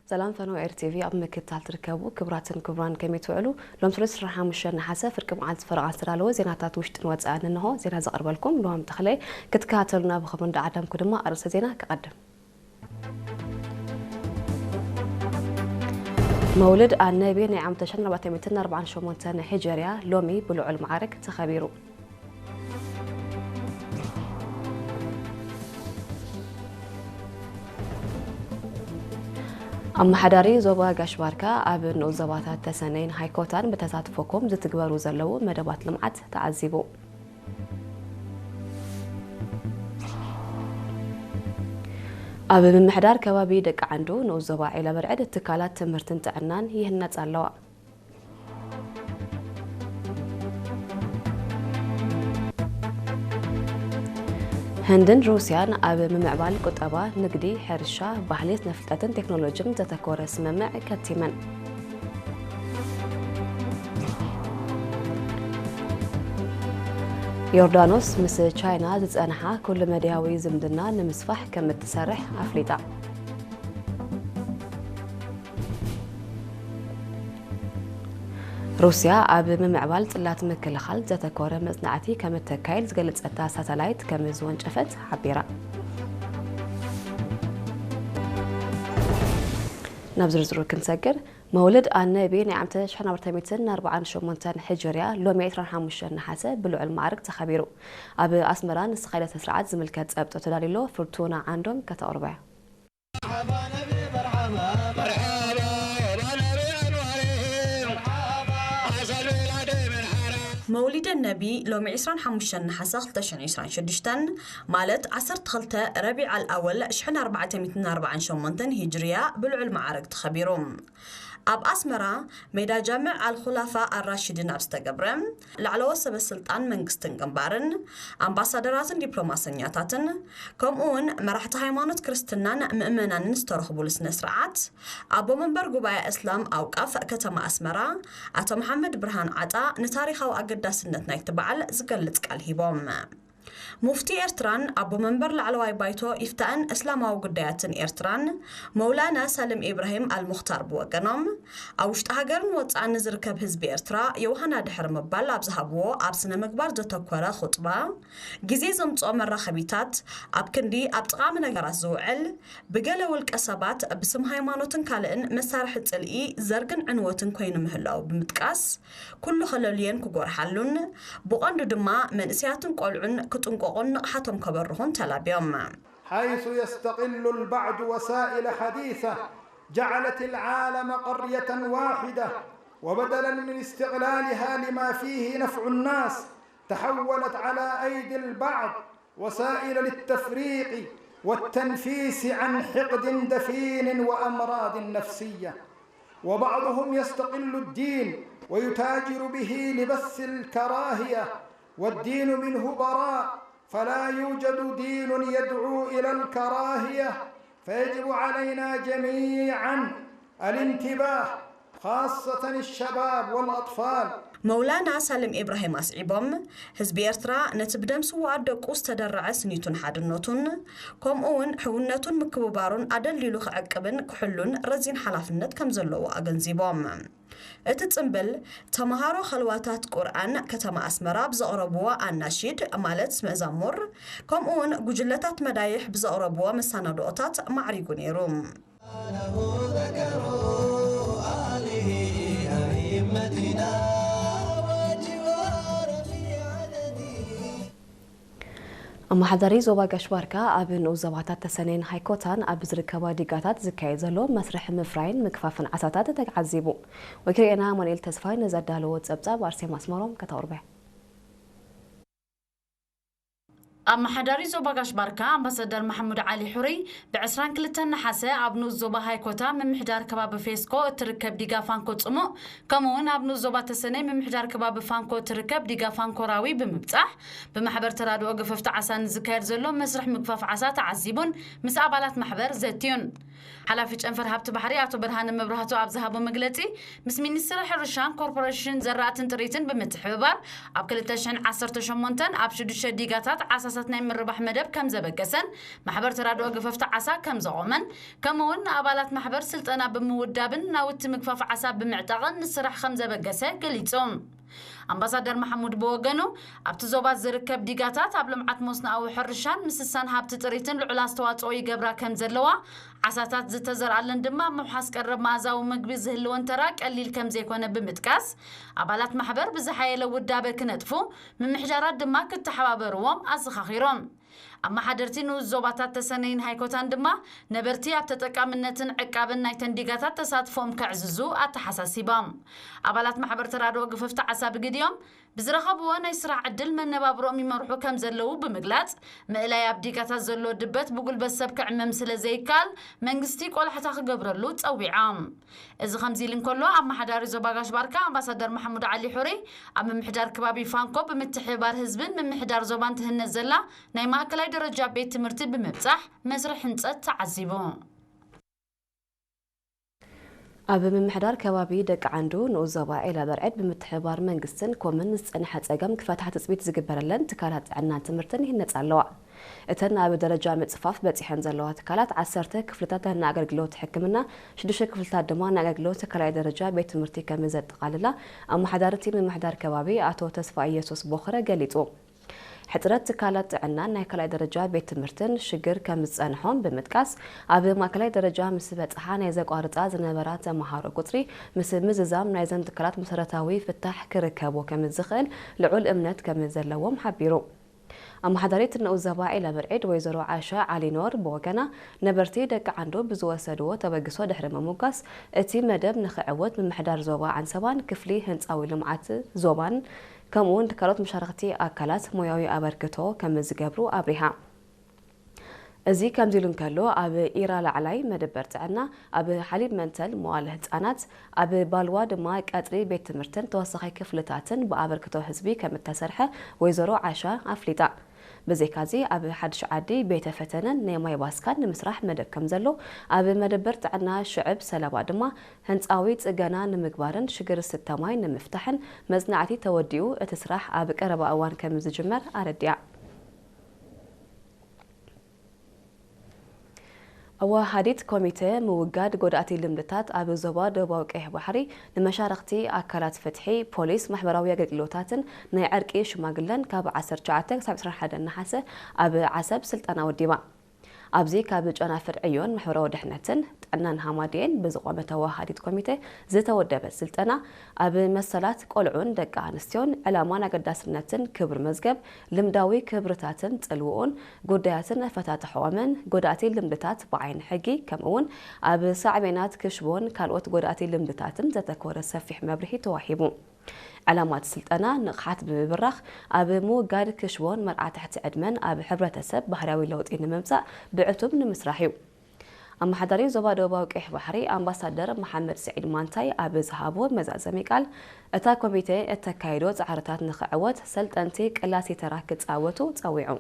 ሰላም ፈነው ኤር ቲቪ ኣብ ምክትታል ትርከቡ ክቡራትን ክቡራን ከመይ ትውዕሉ? ሎም ሰለስተ ሓሙሽተ ነሓሰ ፍርቂ መዓልቲ ፈረቓ ዝተዳለወ ዜናታት ውሽጥን ወጻእን እንሆ። ዜና ዘቕርበልኩም ልዋም ተኽለይ። ክትከታተሉና ብኽብሪ እንዳዓደምኩ ድማ ኣርእስተ ዜና ክቐድም። መውልድ ኣነቢ ናይ ዓመተ ሽሕን ኣርባዕተ ሚእትን ኣርባዓን ሸሞንተን ሂጀርያ ሎሚ ብልዑል ማዕርግ ተኸቢሩ። ኣመሓዳሪ ዞባ ጋሽ ባርካ ኣብ ንኡስ ዞባታት ተሰነይን ሃይኮታን ብተሳትፎ ኮም ዝትግበሩ ዘለዉ መደባት ልምዓት ተዓዚቡ። ኣብ ምምሕዳር ከባቢ ደቂ ዓንዱ ንኡስ ዞባ ዒላ በርዕድ ትካላት ትምህርትን ጥዕናን ይህነጻ ኣለዋ። ህንድን ሩስያን ኣብ ምምዕባል ቁጠባ፣ ንግዲ፣ ሕርሻ፣ ባህሊ፣ ስነ ፍልጠትን ቴክኖሎጅን ዘተኮረ ስምምዕ ከቲመን። ዮርዳኖስ ምስ ቻይና ዝጸንሓ ኩሉ መዳያዊ ዝምድና ንምስፋሕ ከም እትሰርሕ ኣፍሊጣ። ሩስያ ኣብ ምምዕባል ጽላት ምክልኻል ዘተኮረ መጽናዕቲ ከም እተካይድ ዝገለጸታ ሳተላይት ከም ዝወንጨፈት ሓቢራ። ናብ ዝርዝሩ ክንሰግር፣ መውልድ ኣነቢ ናይ ዓመተ ሽሕን ኣርባዕተ ሚእትን ኣርባዓን ሸሞንተን ሂጅርያ ሎሚ ዕስራን ሓሙሽተን ነሓሰ ብልዑል ማዕርግ ተኸቢሩ። ኣብ ኣስመራ ንዝተኻየደ ስነ ስርዓት ዝምልከት ጸብጦ ተዳሊሎ ፍርቱና ዓንዶም ከተቕርቦ እያ። መውሊደ ነቢ ሎሚ ዕስራን ሓሙሽተን ነሓሰ ክልተ ሽሕን ዕስራን ሽዱሽተን፣ ማለት ዓሰርተ ክልተ ረቢዕ ኣልኣወል ሽሕን ኣርባዕተ ሚእትን ኣርባዓን ሸሞንተን ሂጅርያ ብልዑል ማዕረግ ተኸቢሩ። ኣብ ኣስመራ ሜዳ ጃምዕ ኣልኹላፋ ኣራሽድን ኣብ ዝተገብረ፣ ላዕለዎት ሰበ ስልጣን መንግስትን ግንባርን፣ ኣምባሳደራትን ዲፕሎማሰኛታትን፣ ከምኡ እውን መራሕቲ ሃይማኖት ክርስትናን ምእመናንን ዝተረኽቡሉ ስነ ስርዓት፣ ኣቦ መንበር ጉባኤ እስላም ኣውቃፍ ከተማ ኣስመራ ኣቶ መሓመድ ብርሃን ዓጣ ንታሪኻዊ ኣገዳስነት ናይቲ በዓል ዝገልጽ ቃል ሂቦም። ሙፍቲ ኤርትራን ኣቦ መንበር ላዕለዋይ ባይቶ ኢፍታእን እስላማዊ ጉዳያትን ኤርትራን መውላና ሳልም ኢብራሂም ኣልሙኽታር ብወገኖም፣ ኣብ ውሽጢ ሃገርን ወጻእን ንዝርከብ ህዝቢ ኤርትራ የውሃና ድሕሪ ምባል ኣብ ዝሃብዎ ኣብ ስነ ምግባር ዘተኮረ ኹጥባ፣ ግዜ ዘምጽኦ መራኸቢታት ኣብ ክንዲ ኣብ ጠቓሚ ነገራት ዝውዕል፣ ብገለ ውልቀ ሰባት ብስም ሃይማኖትን ካልእን መሳርሒ ጽልኢ፣ ዘርግን ዕንወትን ኮይኑ ምህላዉ ብምጥቃስ፣ ኩሉ ከለልየን ክጎርሓሉን፣ ብቐንዱ ድማ መንእሰያትን ቆልዑን ክጥንቀቑን ንቕሓቶም ከበርኹን ተላብዮም። حيث يستغل البعض وسائل حديثة جعلت العالم قرية واحدة، وبدلا من استغلالها لما فيه نفع الناس، تحولت على أيدي البعض وسائل للتفريق والتنفيس عن حقد دفين وأمراض نفسية. وبعضهم يستغل الدين ويتاجر به لبث الكراهية، والدين منه براء، فلا يوجد دين يدعو إلى الكراهية، فيجب علينا جميعا الانتباه، خاصة الشباب والأطفال. መውላና ሳልም ኢብራሂም ኣስዒቦም፣ ህዝቢ ኤርትራ ነቲ ብደም ስዉኣት ደቁ ዝተደረዐ ስኒቱን ሓድነቱን፣ ከምኡ እውን ሕውነቱን ምክብባሩን ኣደልዲሉ ክዕቅብን ክሕሉን ረዚን ሓላፍነት ከም ዘለዎ ኣገንዚቦም። እቲ ጽምብል፣ ተመሃሮ ኸልዋታት ቁርኣን ከተማ ኣስመራ ብዘቕረብዎ ኣናሺድ፣ ማለት መዛሙር፣ ከምኡ እውን ጉጅለታት መዳይሕ ብዘቕረብዎ መሰናድኦታት ማዕሪጉ ነይሩ። ኣመሓዳሪ ዞባ ጋሽ ባርካ ኣብ ንኡስ ዞባታት ተሰነይን ሃይኮታን ኣብ ዝርከባ ዲጋታት ዝካየድ ዘሎ መስርሕ ምፍራይን ምክፋፍን ዓሳታት ተዓዚቡ። ወኪልኤና ኣማኑኤል ተስፋይ ንዘዳለዎ ጸብጻብ ኣርሴማ ኣስመሮም ከተቕርቦ እያ። ኣመሓዳሪ ዞባ ጋሽ ባርካ ኣምባሳደር ማሕሙድ ዓሊ ሑሪ ብ ዕስራን ክልተን ነሓሰ ኣብ ንኡስ ዞባ ሃይኮታ ምምሕዳር ከባቢ ፌስኮ እትርከብ ዲጋ ፋንኮ ጽሙእ፣ ከምኡ እውን ኣብ ንኡስ ዞባ ተሰነይ ምምሕዳር ከባቢ ፋንኮ እትርከብ ዲጋ ፋንኮ ራዊ ብምብጻሕ፣ ብማሕበር ተራድኦ ገፈፍቲ ዓሳ ንዝካየድ ዘሎ መስርሕ ምግፋፍ ዓሳ ተዓዚቡን ምስ ኣባላት ማሕበር ዘትዩን። ሓላፊ ጨንፈር ሃብቲ ባሕሪ ኣቶ ብርሃነ መብራህቱ ኣብ ዝሃቦ መግለጺ፣ ምስ ሚኒስትሪ ሕርሻን ኮርፖሬሽን ዘራእትን ጥሪትን ብምትሕብባር ኣብ ክልተ ሽሕን ዓሰርተ ሸሞንተን ኣብ ሽዱሽተ ዲጋታት ዓሳታት ናይ ምርባሕ መደብ ከም ዘበገሰን ማሕበር ተራድኦ ገፈፍቲ ዓሳ ከም ዘቖመን ከምኡውን ንኣባላት ማሕበር ስልጠና ብምውዳብን ናውቲ ምግፋፍ ዓሳ ብምዕጣቕን ንስራሕ ከም ዘበገሰ ገሊጹ። ኣምባሳደር መሓሙድ ብወገኑ፣ ኣብቲ ዞባ ዝርከብ ዲጋታት ኣብ ልምዓት መስኖኣዊ ሕርሻን ምስሳን ሃብቲ ጥሪትን ልዑል ኣስተዋፅኦ ይገብራ ከም ዘለዋ፣ ዓሳታት ዝተዘርኣለን ድማ ምውሓስ ቀረብ መኣዛዊ ምግቢ ዝህልወን ተራ ቀሊል ከም ዘይኮነ ብምጥቃስ፣ ኣባላት ማሕበር ብዝሓየለ ውዳበ ክነጥፉ፣ ምምሕዳራት ድማ ክተሓባበርዎም ኣዘኻኺሮም። ኣመሓደርቲ ንኡስ ዞባታት ተሰነይን ሃይኮታን ድማ ነበርቲ ኣብ ተጠቃምነትን ዕቃብን ናይተን ዲጋታት ተሳትፎም ከዕዝዙ ኣተሓሳሲቦም። ኣባላት ማሕበር ተራድኦ ግፍፍቲ ዓሳ ብግዲኦም ብዝረኸብዎ ናይ ስራሕ ዕድል መነባብሮኦም ይመርሑ ከም ዘለዉ ብምግላጽ፣ ምእላይ ኣብ ዲጋታት ዘሎ ድበት ብጉልበት ሰብ ክዕመም ስለ ዘይከኣል መንግስቲ ቆላሕታ ክገብረሉ ጸዊዖም። እዚ ከምዚ ኢሉ እንከሎ፣ ኣመሓዳሪ ዞባ ጋሽ ባርካ ኣምባሳደር መሓሙድ ዓሊ ሑሪ ኣብ ምምሕዳር ከባቢ ፋንኮ ብምትሕብባር ህዝብን ምምሕዳር ዞባን ትህነጽ ዘላ ናይ ማእከላይ ደረጃ ቤት ትምህርቲ ብምብጻሕ መስርሕ ህንጸት ተዓዚቡ። ኣብ ምምሕዳር ከባቢ ደቂ ዓንዱ ንኡስ ዞባ ዒላ በርዕድ ብምትሕብባር መንግስትን ኮምን ዝጸንሐ ጸገም ክፈትሓ ትጽቢት ዝግበረለን ትካላት ጥዕናን ትምህርትን ይህነጻ ኣለዋ። እተን ኣብ ደረጃ ምጽፋፍ በጺሐን ዘለዋ ትካላት ዓሰርተ ክፍልታት ናይ ኣገልግሎት ሕክምና፣ ሽዱሽተ ክፍልታት ድማ ናይ ኣገልግሎት ካልኣይ ደረጃ ቤት ትምህርቲ ከም ዘጠቓልላ ኣመሓዳሪ እቲ ምምሕዳር ከባቢ ኣቶ ተስፋ ኢየሱስ ቦኽረ ገሊጹ። ሕጽረት ትካላት ጥዕናን ናይ ካልኣይ ደረጃ ቤት ትምህርትን ሽግር ከም ዝጸንሖም ብምጥቃስ፣ ኣብ ማእከላይ ደረጃ ምስ በጽሓ ናይ ዘቋርጻ ዝነበራ ተመሃሮ ቁጽሪ ምስ ምዝዛም ናይዘን ትካላት መሰረታዊ ፍታሕ ክርከቦ ከም ዝኽእል ልዑል እምነት ከም ዘለዎም ሓቢሩ። ኣመሓዳሪት ንኡስ ዞባ ዒላ በርዒድ ወይዘሮ ዓሻ ዓሊኖር ብወገና፣ ነበርቲ ደቂ ዓንዶ ብዝወሰድዎ ተበግሶ ድሕሪ ምምጓስ፣ እቲ መደብ ንኽዕወት ምምሕዳር ዞባ ዓንሰባን ክፍሊ ህንጻዊ ልምዓት ዞባን ከምኡውን ካልኦት መሻርኽቲ ኣካላት ሞያዊ ኣበርክቶ ከም ዝገብሩ ኣብሪሃ። እዚ ከምዚ ኢሉ እንከሎ፣ ኣብ ኢራ ላዕላይ መደበር ጥዕና፣ ኣብ ሓሊብ መንተል መዋለ ህጻናት፣ ኣብ ባልዋ ድማ ቀጽሪ ቤት ትምህርትን ተወሳኺ ክፍልታትን ብኣበርክቶ ህዝቢ ከም እተሰርሐ ወይዘሮ ዓሻ ኣፍሊጣ። ብዘይካዚ፣ ኣብ ሓድሽ ዓዲ ቤተ ፈተነን ናይ ማይ ባስካን ንምስራሕ መደብ ከም ዘሎ፣ ኣብ መደበር ጥዕና ሽዕብ ሰለባ ድማ ህንጻዊ ጽገና ንምግባርን ሽግር ስተ ማይ ንምፍታሕን መጽናዕቲ ተወዲኡ እቲ ስራሕ ኣብ ቀረባ እዋን ከም ዝጅመር ኣረዲኣ። ኣወሃሃዲት ኮሚተ ምውጋድ ጎዳእቲ ልምድታት ኣብ ዞባ ደቡባዊ ቀይሕ ባሕሪ ንመሻርኽቲ ኣካላት ፍትሒ፣ ፖሊስ፣ ማሕበራዊ ኣገልግሎታትን ናይ ዕርቂ ሽማግለን ካብ ዓሰርተ ትሽዓተ ክሳብ ዕስራን ሓደን ነሓሰ ኣብ ዓሰብ ስልጠና ወዲባ። ኣብዚ ካብ ጨናፍር ዕዮን ማሕበራዊ ድሕነትን ጥዕናን ሃማድኤን ብዝቖመ ተወሃሃዲት ኮሚተ ዝተወደበ ስልጠና ኣብ መሰላት ቆልዑን ደቂ ኣንስትዮን ዕላማን ኣገዳስነትን ክብሪ መዝገብ ልምዳዊ ክብርታትን ጽልውኡን ጉዳያትን ኣፈታትሖኦምን ጎዳእቲ ልምድታት ብዓይኒ ሕጊ ከምኡውን ኣብ ሳዕቤናት ክሽቦን ካልኦት ጎዳእቲ ልምድታትን ዘተኮረ ሰፊሕ መብርሂ ተዋሂቡ። ዕላማ እቲ ስልጠና ንቕሓት ብምብራኽ ኣብ ምውጋድ ክሽቦን መርዓ ትሕቲ ዕድመን ኣብ ሕብረተሰብ ባህርያዊ ለውጢ ንምምጻእ ብዕቱብ ንምስራሕ እዩ። ኣመሓዳሪ ዞባ ደቡባዊ ቀይሕ ባሕሪ ኣምባሳደር መሓመድ ስዒድ ማንታይ ኣብ ዝሃቦ መዛዘሚ ቃል፣ እታ ኮሚቴ እተካይዶ ጻዕርታት ንኽዕወት ሰልጠንቲ ቀላሲ ተራ ክጻወቱ ጸዊዑ።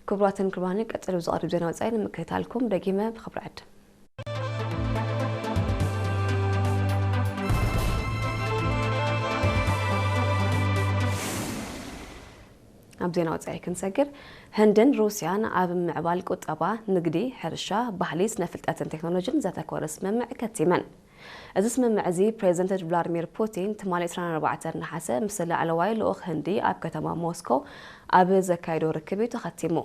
ክቡራትን ክቡራንን፣ ቀጺሉ ዝቐርብ ዜና ወጻኢ ንምክትታልኩም ደጊመ ብኽብሪ ዕድም። ኣብ ዜና ወጻኢ ክንሰግር፣ ህንድን ሩስያን ኣብ ምዕባል ቁጠባ፣ ንግዲ፣ ሕርሻ፣ ባህሊ፣ ስነ ፍልጠትን ቴክኖሎጂን ዘተኮረ ስምምዕ ከቲመን። እዚ ስምምዕ እዚ ፕሬዚደንት ቭላድሚር ፑቲን ትማሊ ዕስራን ኣርባዕተን ነሓሰ ምስ ላዕለዋይ ልኡኽ ህንዲ ኣብ ከተማ ሞስኮ ኣብ ዘካየዶ ርክብ እዩ ተኸቲሙ።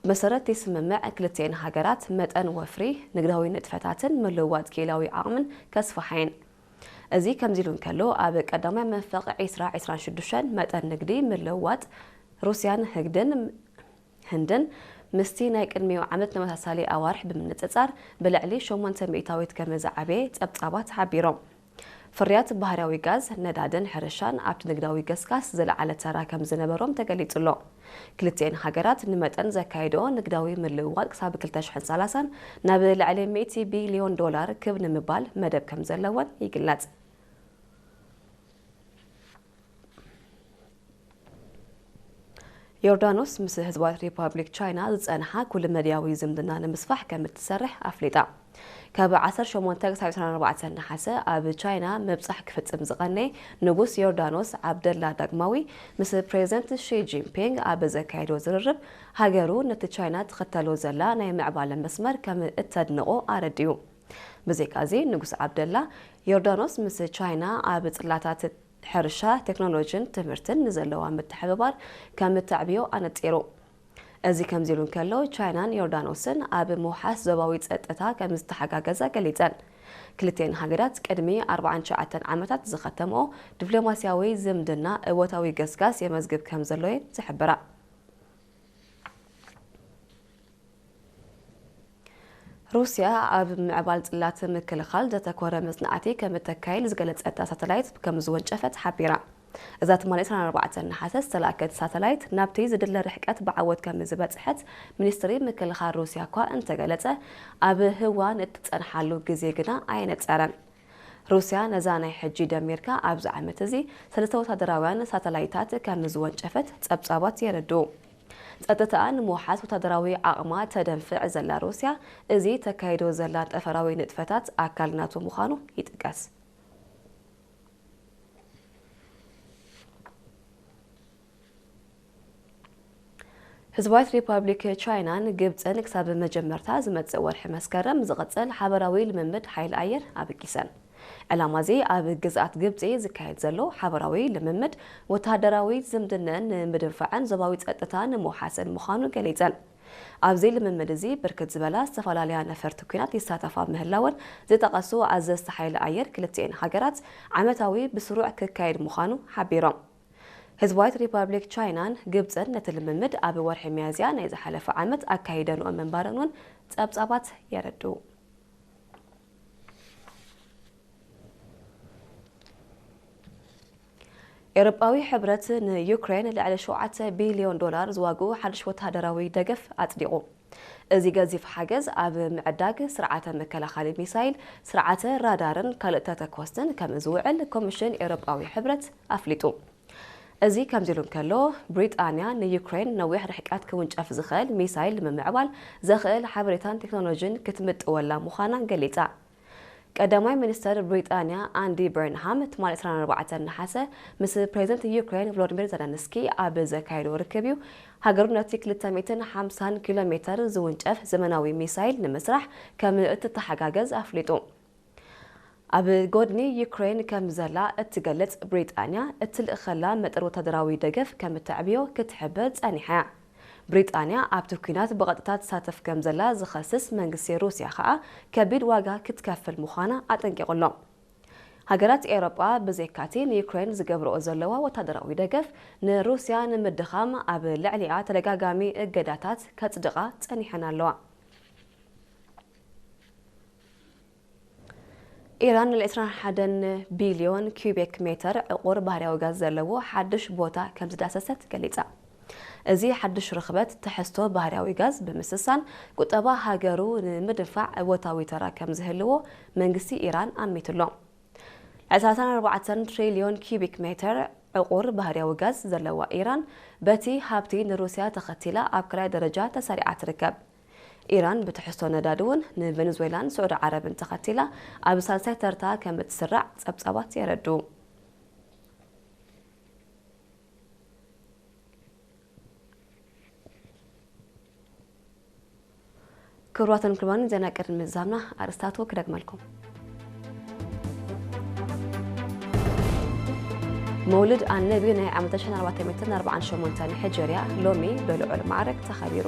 ብመሰረት እቲ ስምምዕ፣ ክልቲኤን ሃገራት መጠን ወፍሪ፣ ንግዳዊ ንጥፈታትን ምልውዋጥ ክኢላዊ ዓቕምን ከስፍሓ እየን። እዚ ከምዚ ኢሉ እንከሎ፣ ኣብ ቀዳማይ መንፈቕ ዕስራ ዕስራን ሽዱሽተን መጠን ንግዲ ምልውዋጥ ሩስያን ህግድን ህንድን ምስቲ ናይ ቅድሚኡ ዓመት ተመሳሳሊ ኣዋርሕ ብምንጽጻር ብልዕሊ ሸሞንተ ሚእታዊት ከም ዝዓበየ ጸብጻባት ሓቢሮም። ፍርያት ባህርያዊ ጋዝ፣ ነዳድን ሕርሻን ኣብቲ ንግዳዊ ገስጋስ ዝለዓለ ተራ ከም ዝነበሮም ተገሊጹ ኣሎ። ክልቲኤን ሃገራት ንመጠን ዘካየድኦ ንግዳዊ ምልውዋጥ ክሳብ ክልተ ሽሕን ሰላሳን ናብ ልዕሊ ሚእቲ ቢልዮን ዶላር ክብ ንምባል መደብ ከም ዘለወን ይግለጽ። ዮርዳኖስ ምስ ህዝባዊት ሪፓብሊክ ቻይና ዝጸንሓ ኩሉ መድያዊ ዝምድና ንምስፋሕ ከም እትሰርሕ ኣፍሊጣ። ካብ ዓሰርተ ሸሞንተ ክሳብ ዕስራን ኣርባዕተን ነሓሰ ኣብ ቻይና ምብጻሕ ክፍጽም ዝቐነየ ንጉስ ዮርዳኖስ ዓብደላ ዳግማዊ ምስ ፕሬዚደንት ሺ ጂንፒንግ ኣብ ዘካየዶ ዝርርብ፣ ሃገሩ ነቲ ቻይና ትኽተሎ ዘላ ናይ ምዕባለ መስመር ከም እተድንቖ ኣረዲኡ። ብዘይካዚ ንጉስ ዓብደላ፣ ዮርዳኖስ ምስ ቻይና ኣብ ጽላታት ሕርሻ፣ ቴክኖሎጂን ትምህርትን ንዘለዋ ምትሕብባር ከም እተዕብዮ ኣነጺሩ። እዚ ከምዚ ኢሉ እንከሎ፣ ቻይናን ዮርዳኖስን ኣብ ምውሓስ ዞባዊ ጸጥታ ከም ዝተሓጋገዛ ገሊጸን። ክልቲኤን ሃገራት ቅድሚ ኣርባዓን ትሽዓተን ዓመታት ዝኸተምኦ ዲፕሎማስያዊ ዝምድና እወታዊ ገስጋስ የመዝግብ ከም ዘሎ እየን ዝሕብራ። ሩስያ ኣብ ምዕባል ጽላት ምክልኻል ዘተኮረ መጽናዕቲ ከም እተካይድ ዝገለጸታ ሳተላይት ከም ዝወንጨፈት ሓቢራ። እዛ ትማሊ ዕስራን ኣርባዕተን ነሓሰ ዝተላእከት ሳተላይት ናብቲ ዝድለ ርሕቀት ብዓወት ከም ዝበጽሐት ሚኒስትሪ ምክልኻል ሩስያ እኳ እንተገለጸ፣ ኣብ ህዋ ንእትጸንሓሉ ግዜ ግና ኣየነጸረን። ሩስያ ነዛ ናይ ሕጂ ደሚርካ ኣብዚ ዓመት እዚ ሰለስተ ወታደራውያን ሳተላይታት ከም ዝወንጨፈት ጸብጻባት የረድኡ። ጸጥታኣ ንምውሓስ ወታደራዊ ዓቕማ ተደንፍዕ ዘላ ሩስያ፣ እዚ ተካይዶ ዘላ ጠፈራዊ ንጥፈታት ኣካል ናቱ ምዃኑ ይጥቀስ። ህዝባዊት ሪፓብሊክ ቻይናን ግብጽን ክሳብ መጀመርታ ዝመጽእ ወርሒ መስከረም ዝቕጽል ሓበራዊ ልምምድ ሓይሊ ኣየር ኣብቂሰን። ዕላማ እዚ ኣብ ግዝኣት ግብጺ ዝካየድ ዘሎ ሓበራዊ ልምምድ ወተሃደራዊ ዝምድነን ንምድንፋዕን ዞባዊ ጸጥታ ንምውሓስን ምዃኑ ገሊጸን። ኣብዚ ልምምድ እዚ ብርክት ዝበላ ዝተፈላለያ ነፈርቲ ኲናት ይሳተፋ ምህላወን ዝጠቐሱ ኣዘዝቲ ሓይሊ ኣየር ክልቲኤን ሃገራት፣ ዓመታዊ ብስሩዕ ክካየድ ምዃኑ ሓቢሮም። ህዝባዊት ሪፓብሊክ ቻይናን ግብጽን ነቲ ልምምድ ኣብ ወርሒ ሚያዝያ ናይ ዝሓለፈ ዓመት ኣካይደንኦ ምንባረን እውን ጸብጻባት የረድኡ። ኤውሮጳዊ ሕብረት ንዩክሬን ልዕሊ ሸውዓተ ቢልዮን ዶላር ዝዋግኡ ሓድሽ ወተሃደራዊ ደገፍ ኣጽዲቑ። እዚ ገዚፍ ሓገዝ ኣብ ምዕዳግ ስርዓተ መከላኸሊ ሚሳይል፣ ስርዓተ ራዳርን ካልእ ተተኮስትን ከም ዝውዕል ኮሚሽን ኤውሮጳዊ ሕብረት ኣፍሊጡ። እዚ ከምዚ ኢሉ እንከሎ፣ ብሪጣንያ ንዩክሬን ነዊሕ ርሕቀት ክውንጨፍ ዝኽእል ሚሳይል ንምምዕባል ዘኽእል ሓበሬታን ቴክኖሎጂን ክትምጥወላ ምዃና ገሊጻ። ቀዳማይ ሚኒስተር ብሪጣንያ ኣንዲ በርንሃም ትማሊ ዕስራን ኣርባዕተን ነሓሰ ምስ ፕሬዚደንት ዩክሬን ቮሎዲሚር ዘለንስኪ ኣብ ዘካየዶ ርክብ እዩ፣ ሃገሩ ነቲ ክልተ ሚእትን ሓምሳን ኪሎ ሜተር ዝውንጨፍ ዘመናዊ ሚሳይል ንምስራሕ ከም እትተሓጋገዝ ኣፍሊጡ። ኣብ ጎድኒ ዩክሬን ከም ዘላ እትገልጽ ብሪጣንያ፣ እትልእኸላ መጠን ወታደራዊ ደገፍ ከም እተዕብዮ ክትሕብር ጸኒሓ እያ። ብሪጣንያ ኣብቲ ኲናት ብቐጥታ ትሳተፍ ከም ዘላ ዝኸስስ መንግስቲ ሩስያ ከኣ፣ ከቢድ ዋጋ ክትከፍል ምዃና ኣጠንቂቑ ኣሎ። ሃገራት ኤውሮጳ ብዘይካቲ ንዩክሬን ዝገብርኦ ዘለዋ ወታደራዊ ደገፍ፣ ንሩስያ ንምድኻም ኣብ ልዕሊኣ ተደጋጋሚ እገዳታት ከጽድቓ ጸኒሐን ኣለዋ። ኢራን ንዕስራን ሓደን ቢልዮን ኪዩቢክ ሜተር ዕቑር ባህርያዊ ጋዝ ዘለዎ ሓድሽ ቦታ ከም ዝዳሰሰት ገሊጻ። እዚ ሓድሽ ርኽበት ትሕዝቶ ባህርያዊ ጋዝ ብምስሳን ቁጠባ ሃገሩ ንምድንፋዕ እወታዊ ተራ ከም ዝህልዎ መንግስቲ ኢራን ኣሚቱ ኣሎ። ዕስራን ኣርባዕተን ትሪልዮን ኪዩቢክ ሜተር ዕቑር ባህርያዊ ጋዝ ዘለዋ ኢራን፣ በቲ ሃብቲ ንሩስያ ተኸቲላ ኣብ ካልኣይ ደረጃ ተሰሪዓ ትርከብ። ኢራን ብትሕዝቶ ነዳዲ እውን ንቬኔዙዌላን ስዑዲ ዓረብን ተኸቲላ ኣብ ሳልሳይ ተርታ ከም እትስራዕ ጸብጻባት የረድኡ። ክቡራትን ክቡራን፣ ዜና ቅድሚ ምዝዛምና ኣርእስታቱ ክደግመልኩም። መውልድ ኣነቢ ናይ ዓመተ ሽሕን ኣርባዕተ ሚእትን ኣርባዓን ሸሞንተን ሂጀርያ ሎሚ ብልዑል ማዕረግ ተኸቢሩ።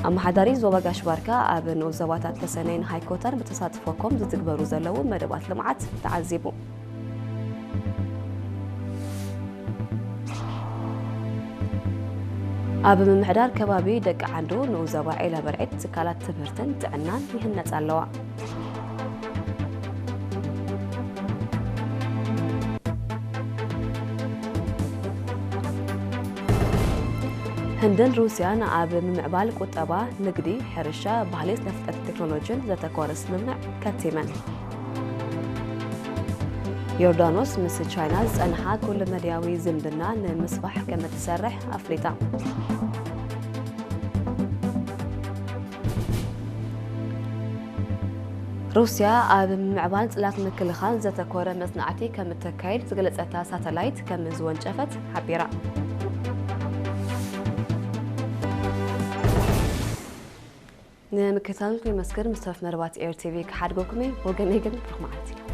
ኣመሓዳሪ ዞባ ጋሽ ባርካ ኣብ ንኡስ ዞባታት ተሰነይን ሃይኮታን ብተሳትፎ ኮም ዝትግበሩ ዘለዉ መደባት ልምዓት ተዓዚቡ። ኣብ ምምሕዳር ከባቢ ደቂ ዓንዶ ንኡስ ዞባ ዒላ በርዒድ ትካላት ትምህርትን ጥዕናን ይህነጻ ኣለዋ። ህንድን ሩስያን ኣብ ምምዕባል ቁጠባ፣ ንግዲ፣ ሕርሻ፣ ባህሊ፣ ስነ ፍልጠትን ቴክኖሎጂን ዘተኮረ ስምምዕ ከቲመን። ዮርዳኖስ ምስ ቻይና ዝጸንሓ ኩለመዳያዊ ዝምድና ንምስፋሕ ከም እትሰርሕ ኣፍሊጣ። ሩስያ ኣብ ምምዕባል ጽላት ምክልኻል ዘተኮረ መጽናዕቲ ከም እተካይድ ዝገለጸታ ሳተላይት ከም ዝወንጨፈት ሓቢራ። ንምክትታልኩም የመስግን። ምስ ተረፍ መደባት ኤር ቲቪ ክሓድገኩም እየ። ወገነይ ግን ብሩኽ መዓልቲ።